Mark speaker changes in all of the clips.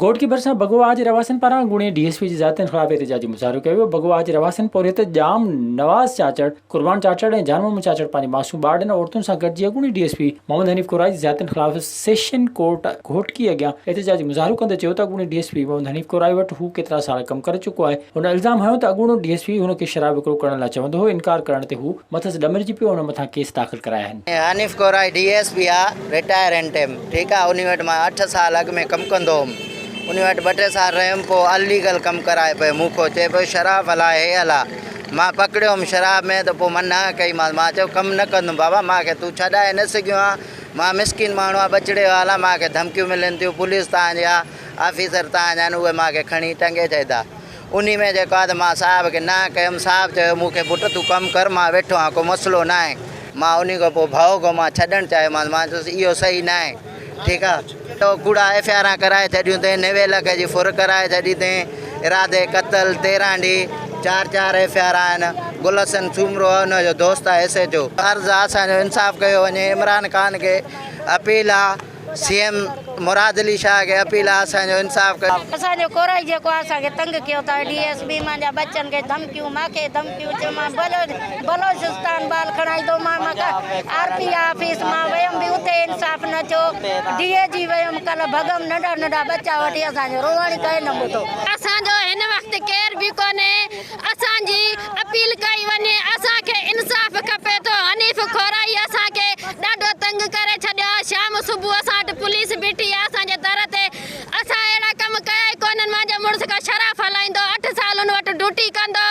Speaker 1: گهوٽڪي ڀرسان بگواهه جي رهواسين پاران اڳوڻي ڊي ايس پي جي زيادتين خلاف احتجاجي مظاهرو ڪيو ويو. بگواهه جي رهواسين پورهيت ڄام نواز چاچڙ، قربان چاچڙ ۽ جان محمد چاچڙ پنهنجي معصوم ٻارڙين ۽ عورتن سان گڏجي اڳوڻي D S P Muhammad Hanif Korai جي زيادتين خلاف سيشن ڪورٽ گهوٽڪي اڳيان احتجاجي مظاهرو ڪندي چيو ته اڳوڻي D S P Muhammad Hanif Korai وٽ هو ڪيترا سال ڪم ڪري چڪو آهي. هن الزام هنيو ته اڳوڻو ڊي ايس پي هن کي شراب وڪرو ڪرڻ لاء چوندو هو، انڪار ڪرڻ تي هو مٿس ڏمرجي پيو ۽ هن مٿان ڪيس داخل ڪرايا آهن.
Speaker 2: Hanif Korai D S P آ رٽائر هن ٽيم ٺيڪ آ انهي وٽ مان اٺ سال اڳ ۾ ڪم ڪندو هوم انهي وٽ ٻه ٽي سال رهيم پو اليگل ڪم ڪرائي پيو مون کان چئي پيو شراب هلاء هي هلاء مان پڪڙيو هوم شراب ۾ ته پو منع ڪئي مانس مان چيو ڪم نه ڪندم بابا مان کي تون ڇڏائي نه سگهيو آن مان مسڪين ماڻهو آ ٻچڙي وال آ مان کي ڌمڪيون ملن ٿيون پوليس تان جي آ آفيسر تان جا آهن اهي مان کي کڻي ٽنگي ڇڏيندا انهي ۾ جيڪو آ ته مان صاحب کي نه ڪيم صاحب چيو مون کي پٽ تون ڪم ڪر مان ويٺو آهيان ڪو مسئلو ناهي مان انهي کان پوء ڀؤ کان مان ڇڏڻ چاهيومانس مان چيس اهو صحيح ناهي ٺيڪ آ ته ڪوڙا ايف I آران ڪرائي ڇڏيون اٿئين 90 لک جي ڦر ڪرائي ڇڏي اٿئين ارادي قتل تيرانڊي چار چار ايف I R آهن گل حسن سومرو ان جو دوست آهي ايس ايچ او عرض آ اسان جو انصاف ڪيو وڃي عمران خان کي اپيل آ سي ايم مراد علي شاهه کي اپيل آ اسان جو انصاف ڪيو.
Speaker 3: اسان جو ڪورائي جيڪو آ اسان کي تنگ ڪيو اٿا ڊي ايس پي مانجا ٻچن کي ڌمڪيون مانکي ڌمڪيون چي مان بلوچستان بال کڻائيندو مان مان آر پي آفيس مان ويم به اتي انصاف نه ٿيو ڊي اي جي ويم ڪل ڀڳم ننڍا ننڍا ٻچا وٺي اسان جو روئڻ ڪنهن نه ٻڌو.
Speaker 4: اسان جو هن وقت ڪير به ڪونهي اسان جي اپيل ڪئي وڃي اسان کي انصاف کپي ٿو حنيف کورائي اسان کي ڏاڍو تنگ ڪري ڇڏيو آهي شام صبح اسان وٽ پوليس بيٺي آهي اسان جي در تي اسان اهڙا ڪم ڪيا ئي ڪونهن مانجي مڙس کان شراف هلائيندو اٺ سال ان وٽ ڊوٽي ڪندو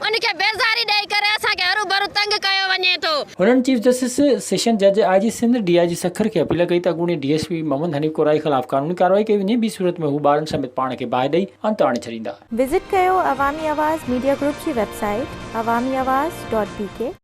Speaker 4: ان کي بيزاري ڏئي ڪري اسان کي هروڀرو تنگ ڪيو وڃي ٿو.
Speaker 1: هنن چيف جسٽس، سيشن جج، آء جي سنڌ، ڊي I جي سکر کي اپيل ڪئي ته اڳوڻي D S P Muhammad Hanif Korai خلاف قانوني ڪارروائي ڪئي وڃي ٻي صورت ۾ هو ٻارن سميت پاڻ کي باهه ڏئي انت آڻي ڇڏيندا.
Speaker 5: وزٽ ڪيو عوامي آواز ميڊيا گروپ جي website Awami Awaz dot B K.